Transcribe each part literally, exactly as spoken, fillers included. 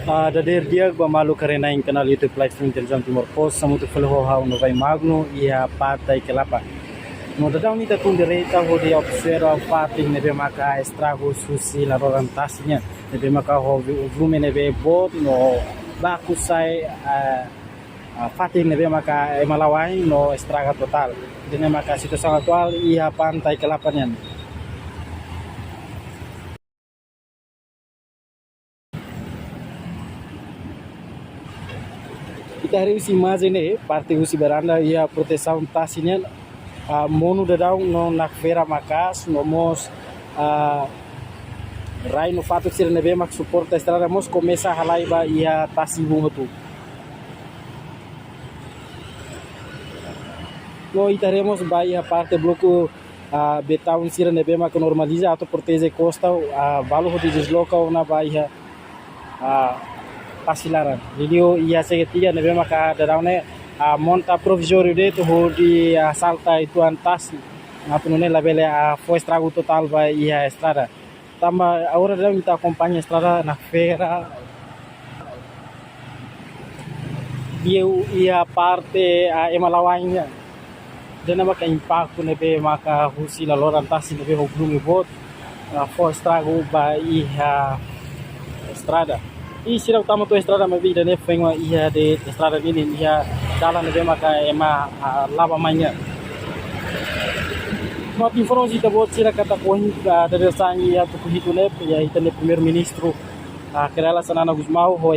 Ah, dadeer di'ak ba maluk haree-na'in kanál YouTube live stream Televizaun Timor Post, hamutuk fali ho ha'u Novai Magno iha Pantai Kelapa. No daudaun ita tun direta hodi observa fatin ne'ebé maka estragu husi laloran tasi nian, ne'ebé maka ho volume ne'ebé boot no baku sai, ah, ah, fatin ne'ebé maka ema la'o ain no estraga totál. Ida-ne'e maka situasaun atuál iha Pantai Kelapa nian. Ita haree husi imajen ne'e, parte husi varanda iha protesaun tasi nian, ah, monu daudaun no nakfera maka'as, no mós, ah, rai no fatuk sira ne'ebé mak suporta estrada mós komesa halai ba iha tasi-ibun hotu. No ita haree mós ba iha parte bloku, ah, betaun sira ne'ebé maka normaliza atu proteje kosta, ah, balu hodi desloka ona ba iha, ah, tasi laran. Liuliu iha segetiga ne'ebé maka daudaun ne'e, ah, monta provizóriu de'it hodi, ah, salta uitoan tasi. Atu nune'e labele, ah, fó estragu totál ba iha estrada. Tanba agora daudaun ita akompaña estrada nakfera. Liu iha parte, ah, ema la'o ain nian. Ida-ne'e maka impaktu ne'ebé maka husi laloran tasi ne'ebé ho volume boot, ah, fó estragu ba iha estrada. I sira tama to'o estrada maibé ida-ne'e foin iha de'it estrada ninin, iha dalan ne'ebé maka ema, ah, la'o bá-mai nian. No atu informa ita-boot sira katak ohin, ah, dadeer-saan iha tuku hitu ne'e, iha ita-nia Primeiru-Ministru, ah, Kay Rala Xanana Gusmão, ho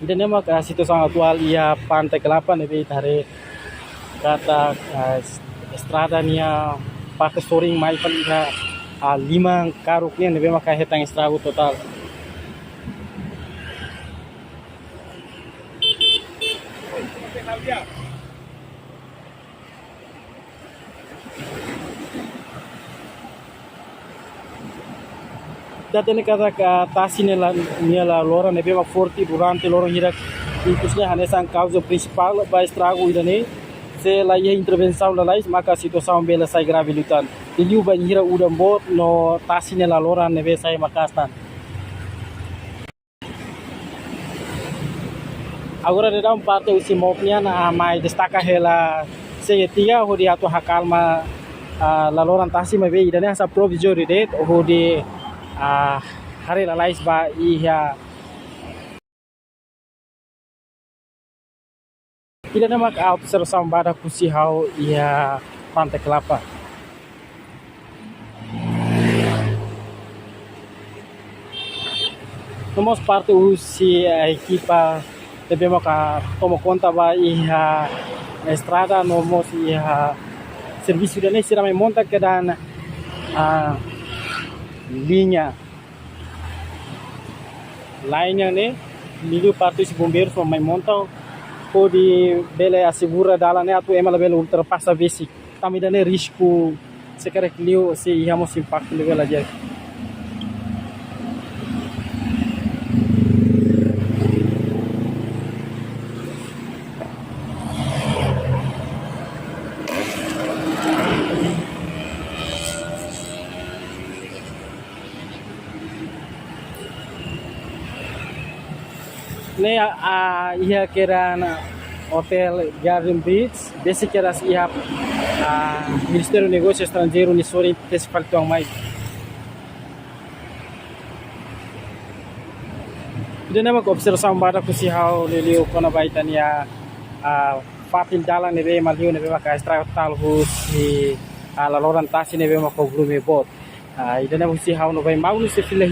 Ida-ne'e maka situasaun atuál iha Pantai Kelapa ne'ebé ita haree katak, ah, estrada nia parte sorin mai fali iha, ah, liman karuk nian ne'ebé maka hetan estragu totál. Ita hatene katak tasi nia la, nia laloran ne'ebé mak forte durante loron hirak ikus ne'e hanesan kauza prinsipál ba estragu ida-ne'e. Se la iha intervensaun lalais, maka situasaun bele sai grave liután. Liuliu bainhira udan boot no tasi nia laloran ne'ebé sai maka'as tan. Agora daudaun parte husi MOP nian, ah, mai destaka hela segetiga hodi atu hakalma, ah, laloran tasi maibé ida-ne'e hanesan provizóriu de'it hodi, ah, haree lalais ba iha. Ida-ne'e mak observasaun badak husi ha'u iha Pantai Kelapa. No mós parte husi, eh, ekipa ne'ebé maka toma konta ba iha estrada no mós iha servisu ida-ne'e sira mai monta kedan, ah, liña. Lain nian ne'e, liuliu parte husi bombeirus mai monta hodi bele asegura dalan ne'e atu ema labele ultrapasa besik. Tanba ida-ne'e risku se karik liu sei iha mós impaktu ne'ebé la di'ak. Ne'e, ah, iha kedan Hotel Garden Beach, besik kedas iha, ah, Ministériu Negósiu Estranjeiru nia sorin tesi fali tuan mai. Ida-ne'e mak observasaun badak husi ha'u liuliu kona-ba ita-nia, ah, fatin dalan ne'ebé mak liu ne'ebé maka estraga totál husi, ah, laloran tasi ne'ebé maka volume boot. Ah, ida-ne'e husi ha'u Novai Magno, se fila